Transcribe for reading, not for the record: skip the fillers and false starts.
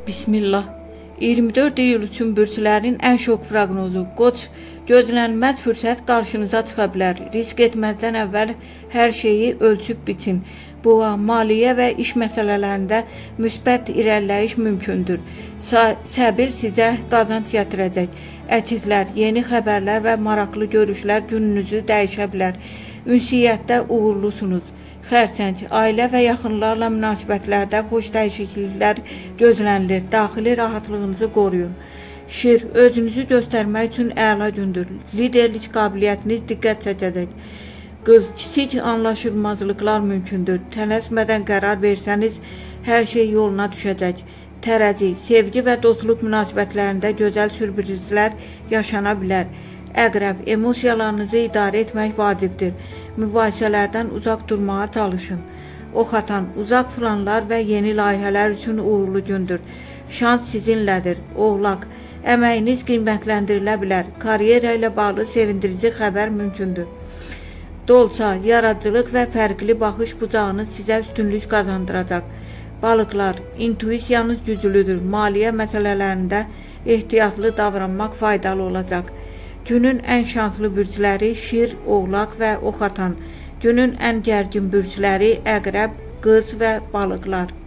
Bismillah. 24 iyul üçün bürclərin ən şok proqnozu. Qoç, gözlənilməz fürsət qarşınıza çıxa bilər. Risk etməzdən əvvəl hər şeyi ölçüb biçin. Boğa, maliyyə və iş məsələlərində müsbət irəliləyiş mümkündür. Səbir sizə qazanc gətirəcək. Əkizlər, yeni xəbərlər və maraqlı görüşlər gününüzü dəyişə bilər. Ünsiyyətdə uğurlusunuz. Xərçəng, ailə və yaxınlarla münasibətlərdə xoş dəyişikliklər gözlənilir. Daxili rahatlığınızı qoruyun. Şir, özünüzü göstərmək üçün əla gündür. Liderlik qabiliyyətiniz diqqət çəkəcək. Qız, kiçik anlaşılmazlıqlar mümkündür. Tələsmədən qərar versəniz, hər şey yoluna düşəcək. Tərəzi, sevgi və dostluq münasibətlərində gözəl sürprizlər yaşana bilər. Əqrəb, emosiyalarınızı idarə etmək vacibdir. Mübahisələrdən uzaq durmağa çalışın. Ox atan, uzaq planlar və yeni layihələr üçün uğurlu gündür. Şans sizinlədir. Oğlaq, əməyiniz qiymətləndirilə bilər. Karyera ilə bağlı sevindirici xəbər mümkündür. Dolça, yaradıcılıq və fərqli baxış bucağınız sizə üstünlük qazandıracaq. Balıqlar, intuisiyanız güclüdür. Maliyyə məsələlərində ehtiyatlı davranmaq faydalı olacaq. Günün ən şanslı bürcləri Şir, Oğlaq və Ox atan. Günün ən gərgin bürcləri Əqrəb, Qız və Balıqlar.